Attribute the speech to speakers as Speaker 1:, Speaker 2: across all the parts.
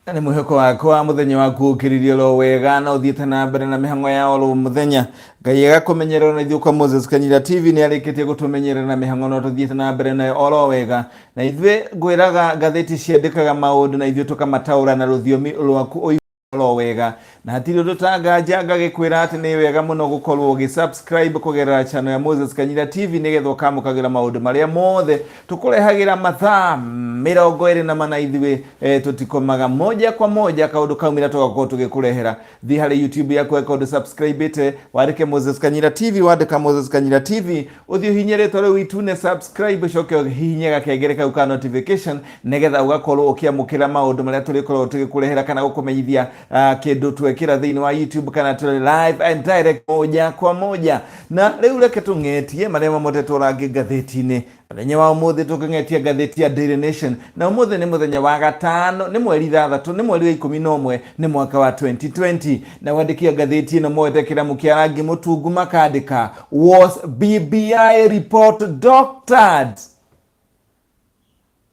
Speaker 1: Na nĩ mwĩhoko wakwa mũthenya waku ũkĩririe oro wega na ũthiĩte na mbere na mĩhang'o ya oro mũthenya. Ngai agakũmenyerera na ithuĩ kwa Moses Kanyira TV nĩ arĩkĩtie gũtũmenyerera na mĩhang'o no tũthiĩte na mbere nayo oro wega. Na ithuĩ ngwĩraga ngathĩti ciandĩkaga maũndũ na ithuĩ tũkamataũra na rũthiomi rwaku ũigue oro wega. Na hatirĩ ũndũ ta nganja ngagĩkwĩra atĩ nĩ wega mũno gũkorwo ũgĩ subscribe kũgerera channel ya Moses Kanyira TV nĩgetha ũkamũkagĩra maũndũ marĩa mothe tũkũrehagĩra mathaa 24 ithuĩ tũtikomaga moja kwa moja kaũndũ kaumĩra tũgakorwo tũgĩkũrehera. Thiĩ harĩ YouTube yaku angĩkorwo ndũ subscribe-ĩte, wandĩke Moses Kanyira TV, wandĩka Moses Kanyira TV, ũthiĩ ũhihinye rĩtwa rĩu itune subscribe, ũcoke ũhihinye gakengere kau ka notification nĩgetha ũgakorwo ũkĩamũkĩra maũndũ marĩa tũrĩkoragwo tũgĩkũrehera kana gũkũmenyithia kĩndũ twekĩra thĩinĩ wa YouTube kana tũrĩ live and direct moja kwa moja. Na rĩu reke tũng'etie marĩa mamotetwo rangi ngathĩti-inĩ mũthenya wa ũmũthĩ. Tũkĩng'etia ngathĩti ya Daily Nation, na ũmũthĩ nĩ mũthenya wa gatano, nĩ mweri 6, nĩ mweri wa 11, nĩ mwaka wa 2020. Na wandĩki a ngathĩti ĩno moete kĩramu kĩa rangi mũtungu makandĩka, "Was BBI report doctored?"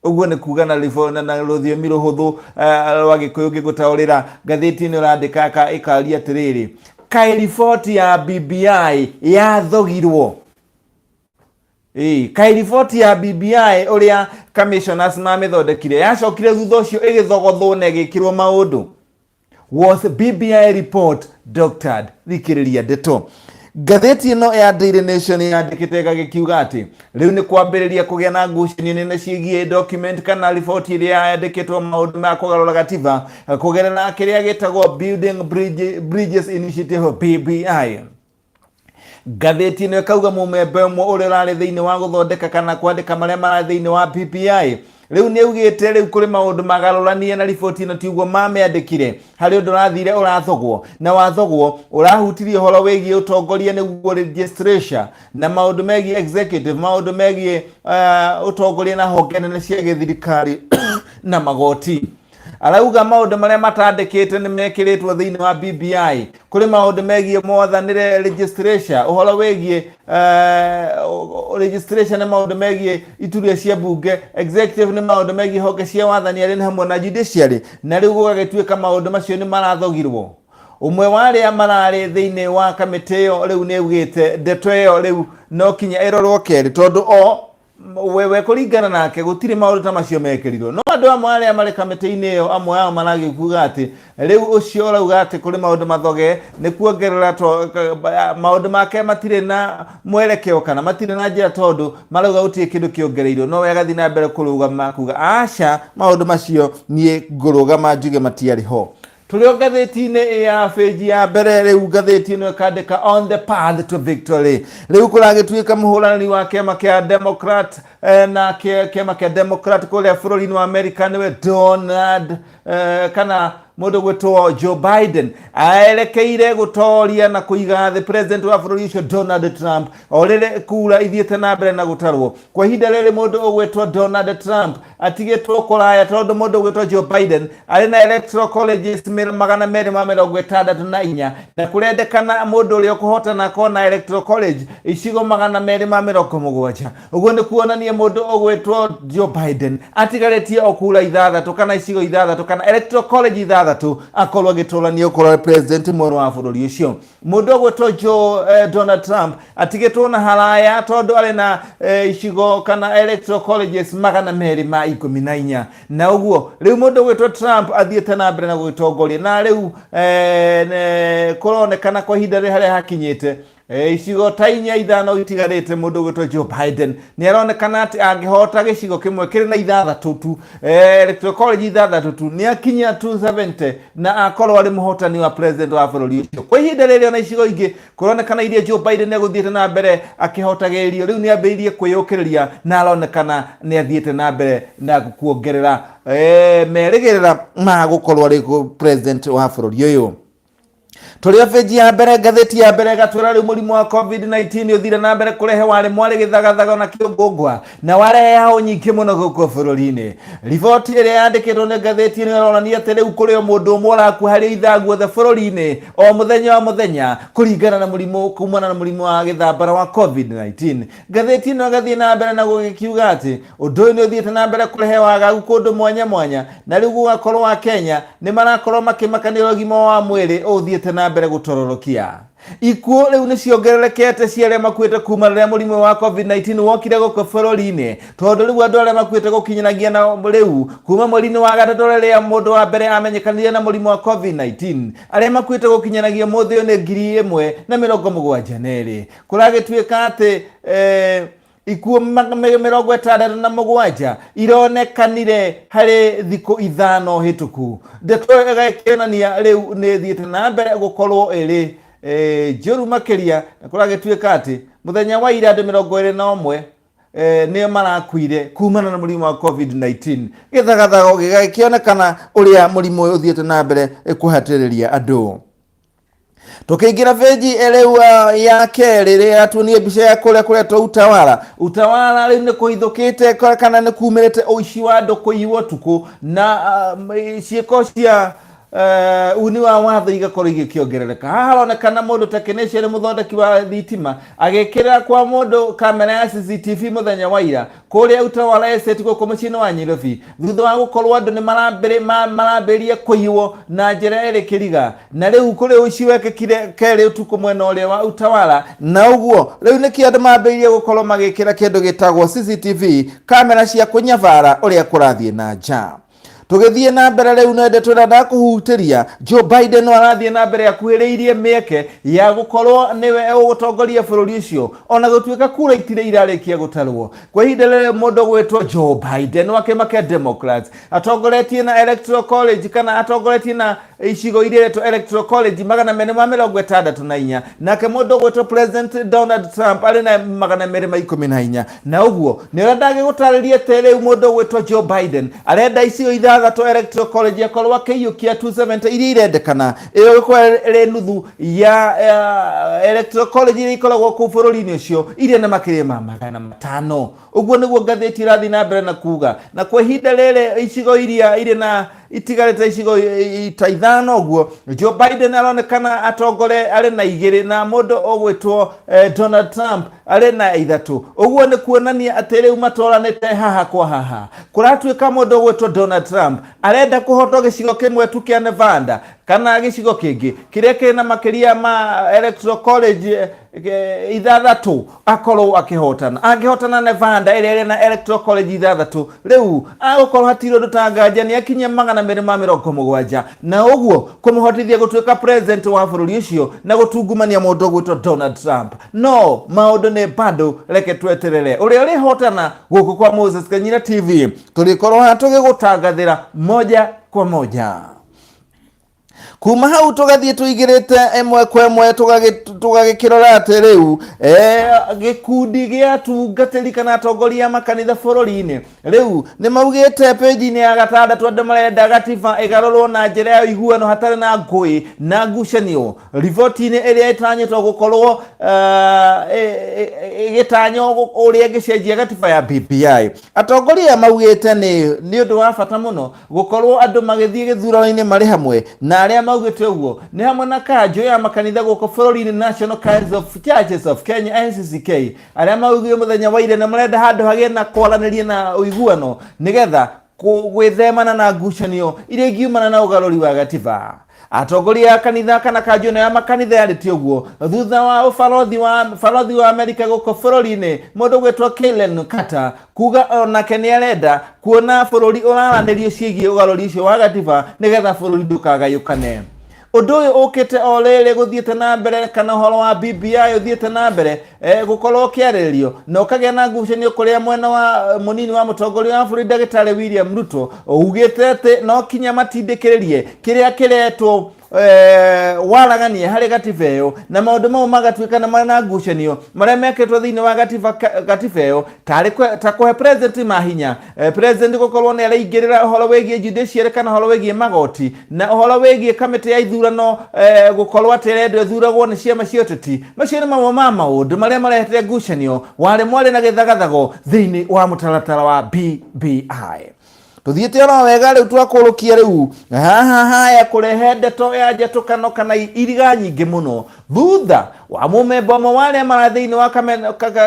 Speaker 1: Ũguo nĩ kuga na na rũthiomi rũhũthũ rwa Gĩkũyũ ngĩgũtaũrĩra, ngathĩti ĩno ĩrandĩka ĩkaria atĩrĩrĩ, kaĩ riboti ya BBI yathogirwo? Ĩĩ, kaĩ riboti ya BBI ũrĩa commissioners mamĩthondekire yacokire thutha ũcio ĩgĩthogothwo na ĩgĩkĩrwo maũndũ? Was BBI report doctored? Thikĩrĩria ndeto. Ngathĩti ĩno ya Daily Nation yandĩkĩte ĩgagĩkiuga atĩ rĩu nĩ kwambĩrĩria kũgĩa na ngucanio nene ciĩgiĩ document kana riboti ĩrĩa yandĩkĩtwo maũndũ ma kũgarũra gatiba kũgerera kĩrĩa gĩtagwo Building Bridges Initiative, BBI. Ngathĩti ĩno ĩkauga mũmembe ũmwe ũrĩa ũrarĩ thĩinĩ wa gũthondeka kana kwandĩka marĩa mararĩ thĩinĩ wa BBI rĩu nĩ augĩte rĩu kũrĩ maũndũ magarũranie na riboti ĩno tiguo mamĩandĩkire. Harĩ ũndũ ũrathire ũrathogwo na wathogwo ũrahutirie ũhoro wĩgiĩ ũtongoria, nĩguo legislature, na maũndũ megiĩ executive, maũndũ megiĩ ũtongoria na honge nene cia gĩthirikari na magoti. Arauga maũndũ marĩa matandĩkĩte nĩ mekĩrĩtwo thĩinĩ wa BBI. Kũrĩ maũndũ megiĩ mwathanĩre, legislature, ũhoro wĩgiĩ legislation nĩ maũndũ megiĩ ituria cia bunge, executive nĩ maũndũ megiĩ honge cia wathani arĩ nĩ hamwe na judiciary, na rĩu gũgagĩtuĩka maũndũ macio nĩ marathogirwo. Ũmwe wa arĩa mararĩ thĩinĩ wa kamĩtĩ ĩyo rĩu nĩ augĩte ndeto ĩyo rĩu no kinya ĩrorwo kerĩ, tondũ o wewe kũringana nake gũtirĩ maũndũ ta macio mekĩrirwo. No andũ amwe arĩa marĩ kamĩtĩ-inĩ ĩyo, amwe ao maragĩkuga atĩ rĩu ũcio ũrauga atĩ kũrĩ maũndũ mathoge nĩ kuongerera maũndũ make matirĩ na mwerekeo kana matirĩ na njĩra, tondũ marauga gũtirĩ kĩndũ kĩongereirwo. No we agathiĩ na mbere kũrũgama kuga aca, maũndũ macio niĩ ngũrũgama njuge matiarĩ ho. Tũrĩ o ngathĩti-inĩ ya bĩnji ya mbere, rĩu ngathĩti ĩno ĩkandĩka, "On the path to victory." Rĩu kũragĩtuĩka mũhũranĩri wa kĩama kĩa Democrat na kĩama kĩa Democrat kũrĩa bũrũri-inĩ wa America, nĩwe Donald kana mũndũ gwĩtwo Joe Biden, aerekeire gũtoria na kũiga thĩ president wa bũrũri ũcio Donald Trump o rĩrĩ kura ithiĩte na mbere na gũtarwo. Kwa ihinda rĩrĩ mũndũ ũgwĩtwo Donald Trump atigĩtwo kũraya, tondũ mũndũ ũgwĩtwo Joe Biden arĩ na electoral colleges 264, na kũrendekana mũndũ ũrĩa ũkũhotana akona electoral college icigo 270. Ũguo nĩ kuonania mũndũ ũgwĩtwo Joe Biden atigarĩtie o kura 6 kana icigo 6 kana electoral college 6 akorwo agĩtũrania gũkorwo arĩ president mwerũ wa bũrũri ũcio. Mũndũ ũgwĩtwo Joe Donald Trump atigĩtwo na haraya, tondũ arĩ na icigo kana electoral colleges 214, na ũguo rĩu mũndũ ũgwĩtwo Trump athiĩte na mbere na gũgĩtongoria, na rĩu kũronekana kwa ihinda rĩrĩ harĩa hakinyĩte icigo ta 4, 5 itigarĩte, mũndũ ũgwĩtwo Joe Biden nĩ aronekana atĩ angĩhota gĩcigo kĩmwe kĩrĩ na 6 tu, electoral college 6 tu, nĩ akinya 270 na akorwo arĩ mũhotani wa president wa bũrũri ũcio. Kwa ihinda rĩrĩ ona icigo ingĩ kũronekana iria Joe Biden egũthiĩte na mbere akĩhotagĩrĩrio, rĩu nĩ ambĩrĩirie kwĩyũkĩrĩria na aronekana nĩ athiĩte na mbere na kuongerera merĩgĩrĩra ma gũkorwo arĩ president wa bũrũri ũyũ. Tũrĩ o bĩnji ya mbere, ngathĩti ya mbere ĩgatwĩra rĩu mũrimũ wa COVID-19 ũthire na mbere kũrehe warĩ mwarĩ gĩthagathago na kĩũngũngwa na warehe hao nyingĩ mũno gũkũ bũrũri-inĩ. Riboti ĩrĩa yandĩkĩtwo nĩ ngathĩti ĩno ĩronania atĩ rĩu kũrĩ o mũndũ ũmwe ũrakua harĩ ithaa guothe bũrũri-inĩ o mũthenya o mũthenya kũringana na mũrimũ kumana na mũrimũ wa gĩthambara wa COVID-19. Ngathĩti ĩno ĩgathiĩ na mbere na gũgĩkiuga atĩ ũndũ ũyũ nĩ ũthiĩte na mbere kũrehe wagagu kũndũ mwanya mwanya na rĩu gũgakorwo Akenya nĩ marakorwo makĩmaka nĩ ũgima wa mwĩrĩ ũthiĩte na mbere gũtororokia. Ikuũ rĩu nĩ ciongererekete cia arĩa makuĩte kuma rĩrĩa mũrimũ wa COVID-19 wokire gũkũ bũrũri-inĩ, tondũ rĩu andũ arĩa makuĩte gũkinyanagia na rĩu kuma mweri-inĩ wa gatatũ rĩrĩa mũndũ wa mbere amenyekanire na mũrimũ wa COVID-19, arĩa makuĩte gũkinyanagia ũmũthĩ ũyũ nĩ 1,072. Kũragĩtuĩka atĩ ikuũ 67 ironekanire harĩ thikũ 5 hĩtũku. Ndeto ĩyo ĩgakĩonania rĩu nĩ ĩthiĩte na mbere gũkorwo ĩrĩ njũru makĩria, na kũragĩtuĩka atĩ mũthenya wa ira andũ 21 nĩo marakuire kumana na mũrimũ wa COVID-19. Gĩthagathago gĩgakĩonekana ũrĩa mũrimũ ũyũ ũthiĩte na mbere kũhatĩrĩria andũ. Tũkĩingĩra benji rĩu ya kerĩ rĩrĩa tuonie mbica ya kũrĩa kũretwo Utawala. Utawala rĩu nĩ kũhithũkĩte kana nĩ kumĩrĩte ũici wa andũ kũiywo ũtukũ na ciĩko cia uni wa watho igakorwo igĩkĩongerereka. Haha haronekana mũndũ technician mũthondeki wa thitima agĩkĩra kwa mũndũ kamera ya CCTV mũthenya wa ira kũrĩa Utawala Estate gũkũ mũciĩ-inĩ wa Nairobi, thutha wa gũkorwo andũ nĩ marambĩrĩria kũiywo na njĩra ĩrĩ kĩriga, na rĩu kũrĩ ũici wekĩkire kerĩ ũtukũ mwena ũrĩa wa Utawala, na ũguo rĩu nĩkĩo andũ mambĩrĩirie gũkorwo magĩkĩra kĩndũ gĩtagwo CCTV, kamera cia kũnyabara ũrĩa kũrathiĩ na nja. Tũgĩthiĩ na mbere rĩu no ndeto ĩrĩa ndakũhutĩria, Joe Biden no arathiĩ na mbere akuhĩrĩirie mĩeke ya gũkorwo nĩwe ũgũtongoria bũrũri ũcio ona gũtuĩka kura itirĩ irarĩkia gũtarwo. Kwa ihinda rĩrĩ mũndũ gwĩtwo Joe Biden wa kĩama kĩa Democrats atongoretie na Electoral College kana atongoretie na icigo iria iretwo Electoral College 264, nake mũndũ gwĩtwo President Donald Trump arĩ na 214. Na ũguo nĩ ũrĩa ndagĩgũtarĩria atĩ rĩu mũndũ gwĩtwo Joe Biden arenda icigo 6 Electoral College akorwo akĩiyũkia 270 iria irendekana, ĩyo ĩgũkorwo ĩrĩ nuthu ya Electoral College iria ikoragwo kũu bũrũri-inĩ ũcio iria na makĩria ma 500. Ũguo nĩguo ngathĩti ĩrathiĩ na mbere na kuga. Na kwa ihinda rĩrĩ icigo iria irĩ na itigarĩte icigo ta 5 ũguo, Joe Biden aronekana atongore arĩ na 2 na mũndũ ũgwĩtwo Donald Trump arĩ na 3. Ũguo nĩ kuonania atĩ rĩu matwaranĩte haha kwa haha. Kũratuĩka mũndũ ũgwĩtwo Donald Trump arenda kũhotwo gĩcigo kĩmwe tu kĩa Nevada kana gĩcigo kĩngĩ kĩrĩa kĩrĩ na makĩria ma Electoral College 6 akorwo akĩhotana. Angĩhotana Nevada ĩrĩa ĩrĩ na Electoral College 6, rĩu agũkorwo hatirĩ ũndũ ta nganja nĩ akinyia 270, na ũguo kũmũhotithia gũtuĩka president wa bũrũri ũcio na gũtungumania mũndũ ũgwĩtwo Donald Trump. No maũndũ nĩ bado, reke tweterere ũrĩa ũrĩhotana gũkũ kwa Moses Kanyira TV, tũrĩkorwo haha tũgĩgũtangathĩra moja kwa moja. Kuma hau tũgathiĩ tũigĩrĩte ĩmwe kwa ĩmwe tũgagĩkĩrora atĩ rĩu gĩkundi gĩa atungatĩri kana atongoria a makanitha bũrũri-inĩ rĩu nĩ maugĩte pĩnji-inĩ ya 6 andũ marenda gatiba ĩgarũrwo na njĩra ya ũiguano hatarĩ na ngũĩ na ngucanio. Riboti-inĩ ĩrĩa ĩtanyĩtwo gũkorwo ĩgĩtanywo ũrĩa ĩngĩcenjia gatiba ya BBI, atongoria aya maugĩte nĩ ũndũ wa bata mũno gũkorwo andũ magĩthiĩ gĩthurano-inĩ marĩ hamwe, na arĩa maugĩte ũguo nĩ hamwe na kanjũ ya makanitha gũkũ bũrũri-inĩ National Council of Churches of Kenya NCCK, arĩa maugire mũthenya wa ira nĩ marenda handũ hagĩe na kwaranĩria na ũiguano nĩgetha gwĩthemana na ngucanio iria ingiumana na ũgarũri wa gatiba. Atongoria a kanitha kana kanjũ ĩno ya makanitha yarĩtie ũguo thutha wa ũbarothi wa Amerika gũkũ bũrũri-inĩ mũndũ gwĩtwo Kellen Carter kuga onake nĩ arenda kuona bũrũri ũraranĩrio ciĩgiĩ ũgarũri ũcio wa gatiba nĩgetha bũrũri ndũkagayũkane. Ũndũ ũyũ ũkĩte o rĩrĩ gũthiĩte na mbere kana ũhoro wa BBI ũthiĩte na mbere gũkorwo ũkĩarĩrĩrio na ũkagĩa na ngucanio kũrĩa mwena wa mũnini wa mũtongoria wa bũrũri ndagĩtarĩ William Ruto ugĩte atĩ no kinya matindĩkĩrĩrie kĩrĩa kĩretwo Waragania harĩ gatiba ĩyo na maũndũ mau magatuĩka nĩ marĩ na ngucanio marĩa mekĩtwo thĩinĩ wa gatiba ĩyo tarĩ ta kũhe president mahinya, president gũkorwo nĩ araingĩrĩra ũhoro wĩgiĩ judiciary kana ũhoro wĩgiĩ magoti na ũhoro wĩgiĩ kamĩtĩ ya ithurano, gũkorwo atĩ ĩrendwo ĩthuragwo nĩ ciama cia ũteti. Macio nĩ mamwe ma maũndũ marĩa marehete ngucanio, warĩ mwarĩ na gĩthagathago thĩinĩ wa mũtaratara wa BBI. Tuthiĩte oro wega rĩu twakũrũkia rĩu haha haya kũrehe ndeto ya njatũkano kana iriga nyingĩ mũno thutha wa mũmemba ũmwe wa arĩa mara thĩinĩ wa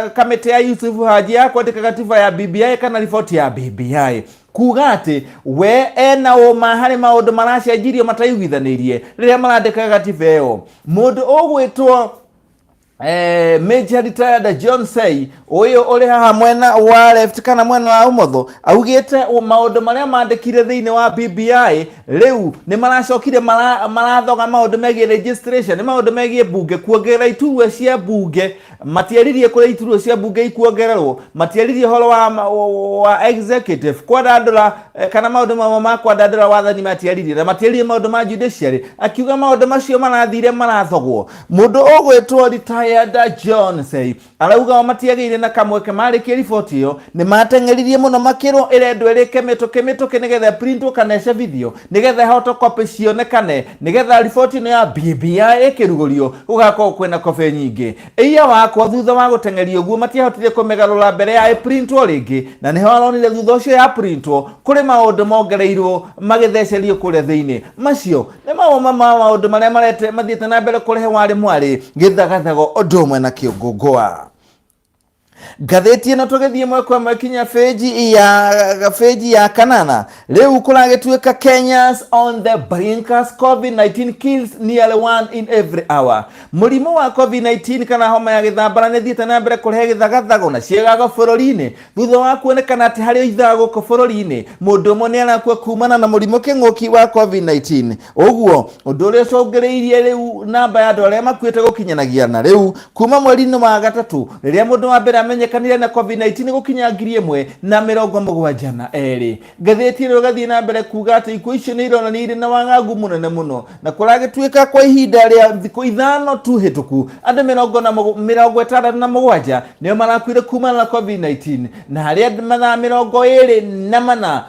Speaker 1: kamĩtĩ ya Yusuf Haji ya kwandĩka gatiba ya BBI kana riboti ya BBI kuga atĩ we ena ũma harĩ maũndũ maracenjirio mataiguithanĩirie rĩrĩa marandĩka gatiba ĩyo. Mũndũ ũgwĩtwo Major retired John Sei ũyũ ũrĩ haha mwena wa left kana mwena wa ũmotho augĩte maũndũ marĩa mandĩkire thĩinĩ wa BBI rĩu nĩ maracokire marathoga maũndũ megiĩ registration, nĩ maũndũ megiĩ mbunge kuongerera iturwa cia mbunge. Matiaririe kũrĩa iturwa cia mbunge ikuongererwo, matiaririe ũhoro wa executive kwandandũra, kana maũndũ mamwe ma kwandandũra wathani matiaririe, na matiaririe maũndũ ma judiciary. Akiuga maũndũ macio marathire marathogwo. Mũndũ ũgwĩtwo retired John Sei arauga o matiagĩire na kamweke marĩkie riboti ĩyo, nĩ mateng'eririe mũno makĩrwo ĩrendwo ĩrĩke mĩtũkĩ mĩtũkĩ nĩgetha printwo kana ĩcabithio nĩgetha photocopy cionekane nĩgetha riboti ĩno ya BBI ĩkĩrugũrio gũgakorwo kwĩna kobe nyingĩ. Ĩiya wakwa thutha wa gũteng'erio ũguo matiahotire kũmĩgarũra mbere ya ĩprintwo rĩngĩ, na nĩho aronire thutha ũcio ya printwo kũrĩ maũndũ mongereirwo magĩthecerio kũrĩa thĩinĩ. Macio nĩ mamwe ma maũndũ marĩa marete mathiĩte na mbere kũrehe warĩ mwarĩ gĩthagathago ũndũ ũmwe na kĩũngũngũa. Ngathĩti ĩno tũgĩthiĩ ĩmwe kwa ĩmwe kinya bĩnji ya kanana. Rĩu kũragĩtuĩka Kenyans on the brink as COVID-19 kills nearly one in every hour. Mũrimũ wa COVID-19 kana homa ya gĩthambara nĩ thiĩte na mbere kũrehe gĩthagathago na ciĩgago bũrũri-inĩ thutha wa kuonekana atĩ harĩ ithaa gũkũ bũrũri-inĩ mũndũ ũmwe nĩ arakua kumana na mũrimũ kĩng'ũki wa COVID-19. Ũguo ũndũ ũrĩa ũcũngĩrĩirie rĩu namba ya andũ arĩa makuĩte gũkinyanagia na rĩu kuma mweri-inĩ wa gatatũ rĩrĩa mũndũ wa mbere amenyekanire na COVID-19 gũkinya 1,072. Ngathĩti ĩno ĩgathiĩ na mbere kuga atĩ ikuũ icio nĩ ironania irĩ na wagagu mũnene mũno, na kũragĩtuĩka kwa ihinda rĩa thikũ 5 tu hĩtũku andũ 67 nĩo marakuire kumana na COVID-19, na harĩ mathaa 24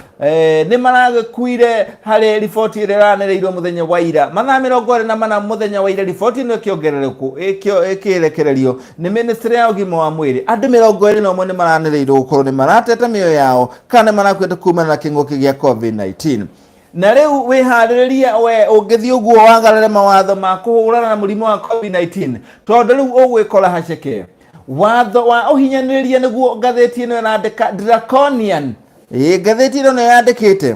Speaker 1: nĩ maragĩkuire harĩ riboti ĩrĩa ĩranĩrĩirwo mũthenya wa ira. Mathaa 24 mũthenya wa ira riboti ĩno ĩkĩrekererio nĩ ministry ya ũgima wa mwĩrĩ, andũ 21 nĩ maranĩrĩirwo gũkorwo nĩ maratete mĩoyo yao kana nĩ marakuĩte kumana na kĩng'ũki gĩa COVID-19. Na rĩu wĩharĩrĩrie we ũngĩthiĩ ũguo wagarare mawatho ma kũhũrana na mũrimũ wa COVID-19, tondũ rĩu ũgwĩkora haceke. Watho wa ũhinyanĩrĩria nĩguo ngathĩti ĩno ĩrandĩka, draconian. Ngathĩti ĩno nĩyo yandĩkĩte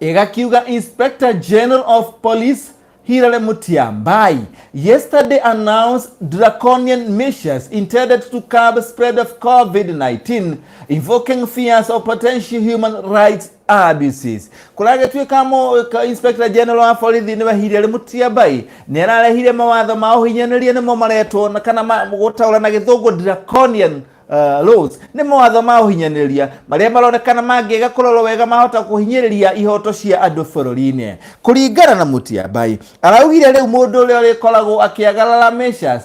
Speaker 1: ĩgakiuga Inspector General of Police Hilary Mutyambai yesterday announced draconian measures intended to curb spread of COVID-19, invoking fears of potential human rights abuses. Kũragĩtuĩka Inspector General wa borithi nĩwe Hilary Mutyambai nĩ ararehire mawatho ma ũhinyanĩrĩria, nĩmo maretwo kana gũtaũra na gĩthũngũ draconian laws. Nĩ mawatho ma ũhinyanĩrĩria marĩa maronekana mangĩga kũrorwo wega mahota kũhinyĩrĩria ihoto cia andũ bũrũri-inĩ. Kũringana na Mutyambai, araugire rĩu mũndũ ũrĩa ũrĩkoragwo akĩagarara measures,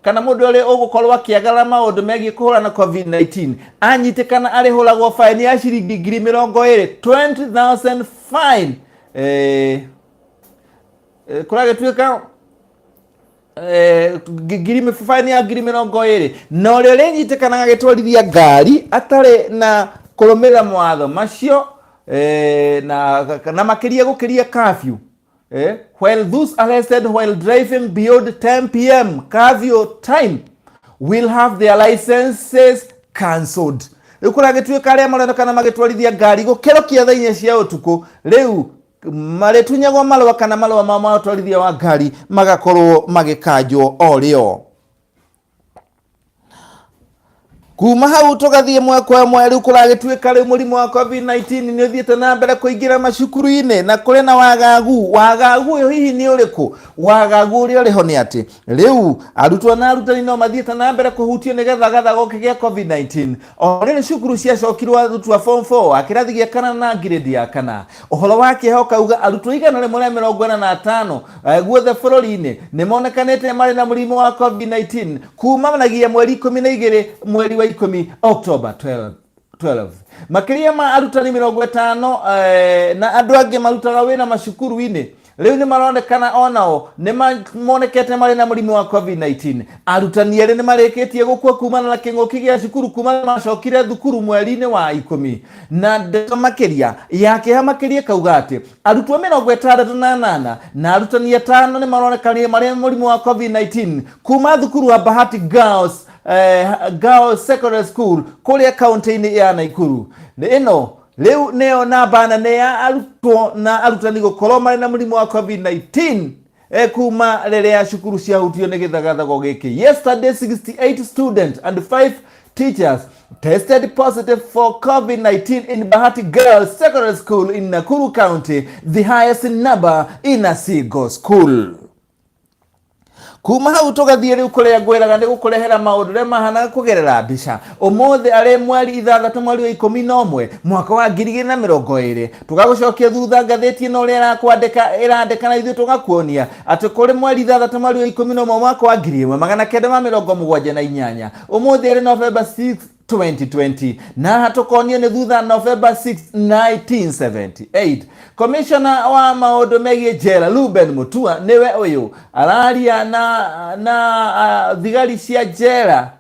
Speaker 1: kana mũndũ ũrĩa ũgũkorwo akĩagarara maũndũ megiĩ kũhũrana na COVID-19 anyitĩkana arĩhũragwo faini ya ciringi 20,000, 20,000 fine. Kũragĩtuĩka faini ya 20,000, na ũrĩa ũrĩnyitĩkanaga agĩtwarithia ngari atarĩ na kũrũmĩrĩra mawatho macio, na makĩria gũkĩria curfew, while those arrested while driving beyond 10 p.m. curfew time will have their licenses cancelled. Rĩu kũragĩtuĩka arĩa maronekana magĩtwarithia ngari gũkĩrũkia thaa 4 cia ũtukũ rĩu marĩtunyagwo marũa kana marũa mao ma ũtwarithia wa ngari magakorwo magĩkanjwo o rĩo. Kuma hau tũgathiĩ mwe kwa mwe. Rĩu kũragĩtuĩka rĩu mũrimũ wa COVID-19 nĩ ũthiĩte na mbere kũingĩra macukuru-inĩ na kũrĩ na wagagu. Wagagu ũyũ hihi nĩ ũrĩkũ? Wagagu ũrĩa ũrĩ ho nĩ atĩ rĩu arutwo na arutani no mathiĩte na mbere kũhutio nĩ gĩthagathago gĩa COVID-19. O rĩrĩ cukuru ciacokirwo arutwo a form 4 a kĩrathi gĩa kana na ngirĩndi ya kana. Ũhoro wa kĩeha ũkauga arutwo 145 guothe bũrũri-inĩ nĩ monekanĩte marĩ na mũrimũ wa COVID-19 kumanagia mweri 12 mweri wa 10, October 12. 12. Makĩria ma arutani 50 na andũ angĩ marutaga wĩra macukuru-inĩ rĩu nĩ maronekana onao nĩ monekete marĩ na mũrimũ wa COVID-19. Arutani erĩ nĩ marĩkĩtie gũkua kumana na kĩng'ũki gĩa cukuru kuma macokire thukuru mweri-inĩ wa 10. Na ndeto makĩria ya kĩeha makĩria kauga atĩ arutwo 68 na arutani 5 nĩ maronekanire marĩ na mũrimũ wa COVID-19 kuma thukuru wa Bahati Girls Secondary School kũrĩa kaunti-inĩ ya Nakuru. Ĩno rĩu nĩyo namba nene ya arutwo na arutani gũkorwo marĩ na mũrimũ wa COVID-19 kuma rĩrĩa cukuru ciahutio nĩ gĩthagathago gĩkĩ. Yesterday 68 students and 5 teachers tested positive for COVID-19 in Bahati Girls Secondary School in Nakuru County, the highest number in a single school. Kuma hau tũgathiĩ rĩu kũrĩa ngwĩraga nĩ gũkũrehera maũndũ ũrĩa mahanaga kũgerera mbica. Ũmũthĩ arĩ mweri 6 mweri wa 11 mwaka wa 2020, tũgagũcokia thutha ngathĩti ĩno ũrĩa ĩrakwandĩka ĩrandĩka, na ithuĩ tũgakuonia atĩ kũrĩ mweri 6 mweri wa 11 mwaka wa 1978, ũmũthĩ arĩ November 6 2020, na tũkonio nĩ thutha November 6 1978. Commissioner wa maũndũ megiĩ njera Ruben Mutua nĩwe ũyũ araria na thigari cia njera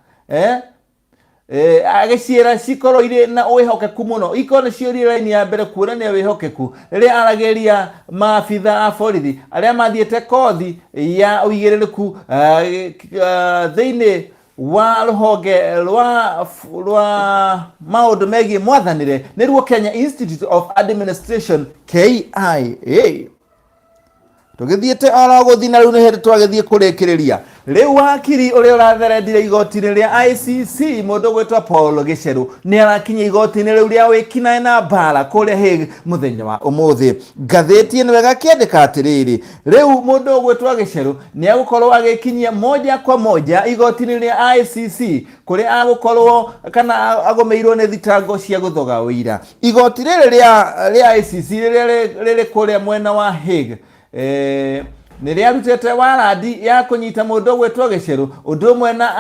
Speaker 1: agĩciĩra cikorwo irĩ na wĩhokeku mũno, ikorwo nĩ ciũrie raini ya mbere kuonania wĩhokeku rĩrĩa aragĩria maabitha a borithi arĩa mathiĩte kothi ya ũigĩrĩrĩku thĩinĩ wa rũhonge rwa maũndũ megiĩ mwathanĩre, nĩruo Kenya Institute of Administration, KIA. Tũgĩthiĩte oro gũthiĩ na rĩu nĩ hĩndĩ twagĩthiĩ kũrĩkĩrĩria. Rĩu wakiri ũrĩa ũratherendire igoti-inĩ rĩa ICC, mũndũ gwĩtwo Paul Gicheru, nĩ arakinya igoti-inĩ rĩu rĩa wĩkinaĩ na mbara kũrĩa Hague mũthenya wa ũmũthĩ. Ngathĩti ĩno ĩgakĩandĩka atĩrĩrĩ, rĩu mũndũ ũgwĩtwo Gicheru nĩ agũkorwo agĩkinyia moja kwa moja igoti-inĩ rĩa ICC kũrĩa agũkorwo kana agũmĩirwo nĩ thitango cia gũthoga ũira. Igoti rĩrĩ rĩa ICC rĩrĩa rĩrĩ kũrĩa mwena wa Hague nĩ rĩarutĩte warandi ya kũnyita mũndũ ũgwĩtwo Gicheru ũndũ ũmwe na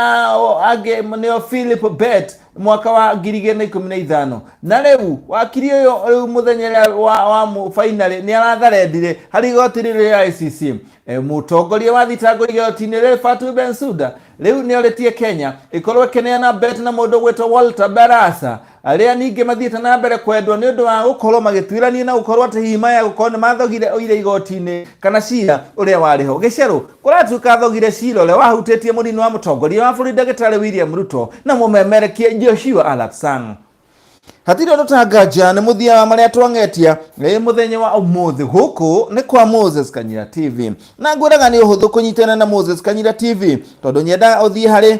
Speaker 1: angĩ nĩo Philip Bett mwaka wa 2015. Na rĩu wakiri ũyũ rĩu mũthenya wa finally nĩ aratharendire harĩ igoti rĩrĩ rĩa ICC. Mũtongoria wa thitango igoti-inĩ rĩrĩ Fatou Bensouda rĩu nĩ orĩtie Kenya ĩkorwo ĩkĩneana Bett na mũndũ ũgwĩtwo Walter Barasa, arĩa ningĩ mathiĩte na mbere kwendwo nĩ ũndũ wa gũkorwo magĩtuĩrania na gũkorwo atĩ hihi maya gũkorwo nĩ mathogire ũira igoti-inĩ kana cira ũrĩa warĩ ho. Gicheru kũratuĩka athogire cira ũrĩa wahutĩtie mũnini wa mũtongoria wa bũrũri ndagĩtarĩ William Ruto na mũmemerekia Joshua Arap Sang. Hatirĩ ũndũ tanganja nĩ mũthia wa marĩa twang'etia ĩ mũthenya wa ũmũthĩ gũkũ nĩ kwa Moses Kanyira TV, na ngwĩraga nĩ ũhũthũ kũnyitana na Moses Kanyira TV tondũ nyendaga ũthiĩ harĩ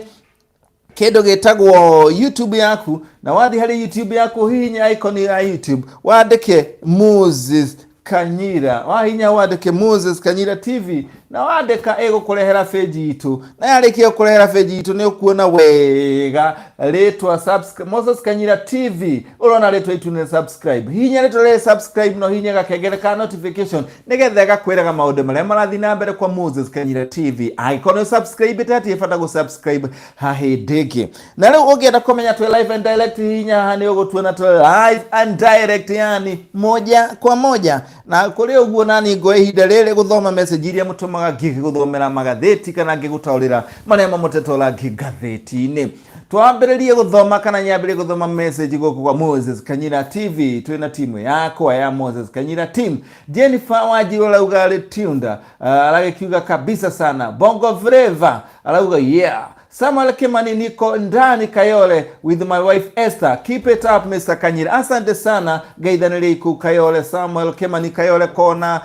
Speaker 1: kĩndũ gĩtagwo YouTube yaku, na wathiĩ harĩ YouTube yaku hihinya icon ya YouTube wandĩke Moses Kanyira, wahinya wandĩke Moses Kanyira TV na wandĩka ĩgũkũrehera page itũ, na yarĩkia gũkũrehera page itũ nĩ ũkuona wega rĩtwa Moses Kanyira TV, ũrona rĩtwa itu nĩ subscribe. Hihinya rĩtwa rĩrĩ subscribe no hihinya gakengere ka notification nĩgetha ĩgakwĩraga maũndũ marĩa marathiĩ na mbere kwa Moses Kanyira TV. Angĩkorwo nĩ subscribe hatirĩ bata gũ subscribe hahĩndĩ ĩngĩ. Na rĩu ũngĩenda kũmenya twĩ live and direct, hihinya haha nĩ ũgũtuona twĩ live and direct, yani moja kwa moja. Na kũrĩ ũguo nani ngoe ihinda rĩrĩ gũthoma message iria mũtũmaga ngĩgũthomera magathĩti kana ngĩgũtaũrĩra marĩa mamũtetwo rangi ngathĩti-inĩ. Twambĩrĩrie gũthoma kana nyambĩrĩrie gũthoma message gũkũ kwa Moses Kanyira TV. Twĩna timu yakwa ya Moses Kanyira team. Jennifer Wanjiru arauga arĩ tunda, aragĩkiuga kabisa sana. Bongo Flava arauga yeah. Samuel Kimani, niko ndani Kayole with my wife Esther. Keep it up, Mr. Kanyira. Asante sana gaithanĩrĩi kũu Kayole. Samuel Kimani Kayole Kona,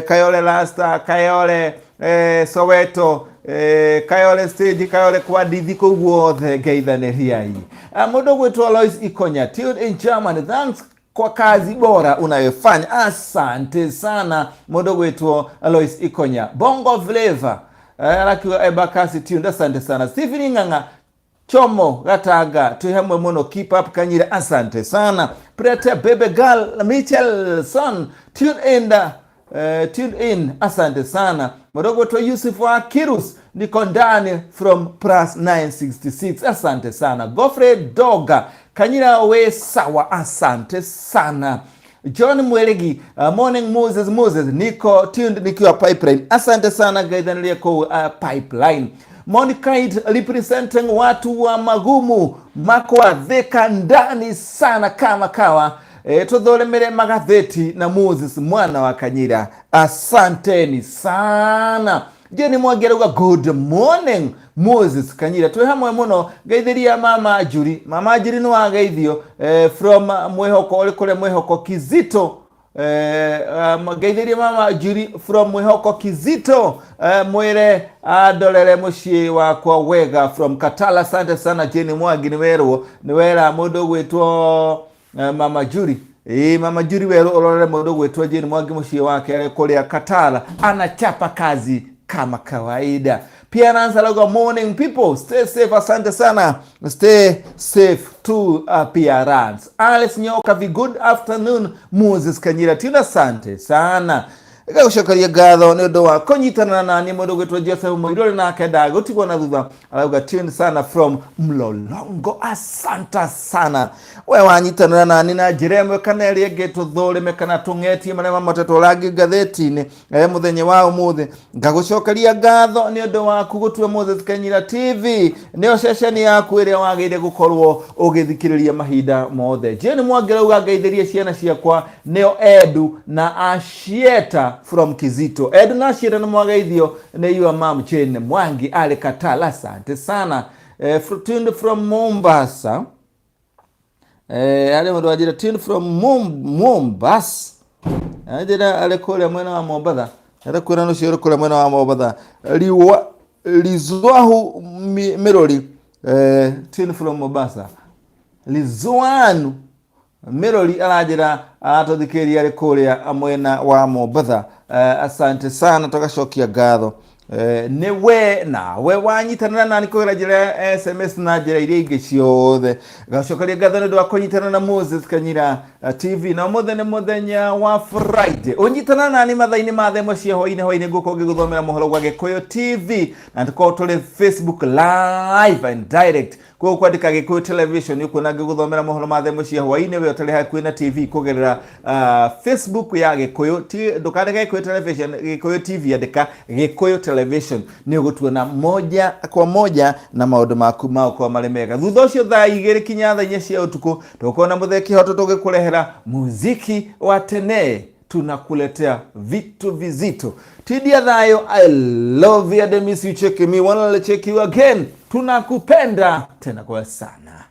Speaker 1: Kayole Rasta, Kayole Soweto. Kayole stage, Kayole kwa ndithi kũu guothe, ngeithanĩriai. Mũndũ ũgwĩtwo Lois Ikonya, tuned in Germany, thanks kwa kazi bora unayofanya, asante sana mũndũ ũgwĩtwo Alois Ikonya. Bongo Flavor arakiuga Embakasi tuned, asante sana. Stephen Ng'ang'a Chomo Gatanga, twĩ hamwe mũno, keep up Kanyira, asante sana. Prete Baby Girl Michelson, tune in, asante sana. Mdogo wetu Yusuf wa Kirus, niko ndani from plus 966, asante sana. Godfrey Doga Kanyira, we sawa, asante sana. John Mwelegi, morning Moses. Moses, niko tuned nikiwa Pipeline, asante sana, gaithanirie kũu Pipeline. Monica representing watu wa magumu makwathĩka ndani sana kama kawa. Tuthũrĩmĩre magathĩti na Moses mwana wa Kanyira, asanteni sana. Jeni Mwangi arauga good morning Moses Kanyira, twĩ hamwe mũno, ngeithĩria mama Njuri. Mama Njuri nĩ wageithio from mwĩhoko ũrĩ kũrĩa mwĩhoko Kizito. Ngeithĩrie mama Njuri from mwĩhoko Kizito, mwĩre andorere mũciĩ wakwa wega from Katala. Asante sana Jeni Mwangi, nĩ werwo nĩ wera mũndũ ũgwĩtwo mama Njuri. Ĩĩ, mama Njuri, werwo ũrorere mũndũ ũgwĩtwo Jane Mwangi mũciĩ wake arĩ kũrĩa Katala, anachapa kazi kama kawaida. Pia anaanza morning people, stay safe. Asante sana, stay safe to appearance. Alice Nyoka, good afternoon Moses Kanyira tuna, asante sana, gagũcokeria ngatho nĩ ũndũ wa kũnyitanĩra nani. Mũndũ ũgwĩtwo Joseph Mũirũrĩ nake ndagũtigwo na thutha, arauga tune sana from Mlolongo, asante sana. We wanyitanĩra nani na njĩra ĩmwe kana ĩrĩa ĩngĩ, tũthũrĩme kana tũng'etie marĩa mamotetwo rangi ngathĩti-inĩ mũthenya wa ũmũthĩ, ngagũcokeria ngatho nĩ ũndũ waku gũtua Moses Kanyira TV nĩyo ceceni yaku ĩrĩa wagĩrĩire gũkorwo ũgĩthikĩrĩria mahinda mothe. Jane Mwangi arauga ngeithĩrie ciana ciakwa, nĩo Edu na Ashieta from Kizito. Edu na Ashieta nĩ mwageithio nĩ your mom Jane Mwangi arĩ Katala, asante sana. Tuned from Mombasa, harĩ mũndũ wanjĩra tuned from Mombasa, anjĩra arĩ kũrĩa mwena wa Mombatha, arakwĩra nũcio ũrĩ kũrĩa mwena wa Mombatha, Riwa Rizwahu Mirori, tuned from Mombasa, Rizwanu Mirori aranjĩra aratũthikĩrĩria arĩ kũrĩa mwena wa Mombatha. Asante sana, tũgacokia ngatho nĩ we nawe wanyitanĩra nani kũgerera njĩra ya SMS na njĩra iria ingĩ ciothe. Gacokeria ngatho nĩ ũndũ wa kũnyitanĩra na Moses Kanyira TV, na ũmũthĩ nĩ mũthenya wa Friday. Ũnyitanĩra nani mathaa-inĩ ma 1:00 cia hwaĩ-inĩ. Hwaĩ-inĩ ngũkorwo ngĩgũthomera mohoro gwa Gĩkũyũ TV, na tũkorwo tũrĩ Facebook live and direct. Koguo kwandĩka Gĩkũyũ Television nĩ ũkuona ngĩgũthomera mohoro ma 1:00 cia hwaĩ-inĩ, we ũtarĩ hakuhĩ na TV, kũgerera Facebook ya Gĩkũyũ. Ndũkandĩke Gĩkũyũ Television, Gĩkũyũ TV, andĩka Gĩkũyũ Television, nĩ ũgũtuona moja kwa moja na maũndũ maku magũkorwo marĩ mega. Thutha ũcio 2:00 kinya 4:00 cia ũtukũ tũgũkorwo na Mũthee Kĩhoto tũgĩkũrehera muziki wa tene, tunakuletea vitu vizito. Tidia thayo, I love you and miss you, check me, wanna check you again. Tunakupenda tena kwa sana.